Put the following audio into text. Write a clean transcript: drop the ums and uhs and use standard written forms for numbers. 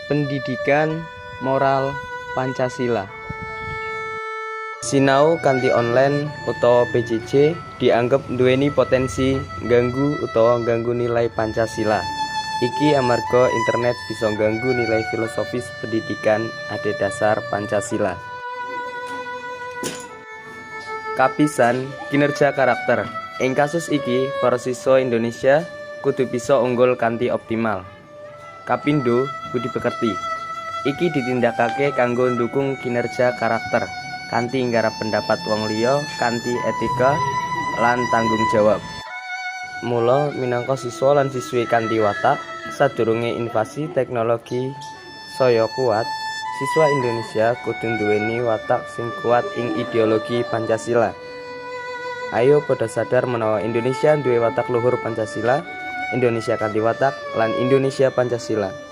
Pendidikan moral Pancasila. Sinau kanthi online utawa PJJ dianggep nduweni potensi ngganggu utawa ngganggu nilai Pancasila. Iki amarga internet bisa ngganggu nilai filosofis pendidikan adhedhasar Pancasila. Kapisan, kinerja karakter. Ing kasus iki, para siswa Indonesia kudu bisa unggul kanthi optimal. Kapindho, budi pekerti. Iki ditindakake kanggo ndukung kinerja karakter kanthi nggarap pendapat wong liya kanthi etika lan tanggung jawab. Mula minangka siswa lan siswi kanthi watak, sadurunge invasi teknologi saya kuat, siswa Indonesia kudu nduweni watak sing kuat ing ideologi Pancasila. Ayo padha sadar menawa Indonesia duwe watak luhur Pancasila, Indonesia kanthi watak, lan Indonesia Pancasila.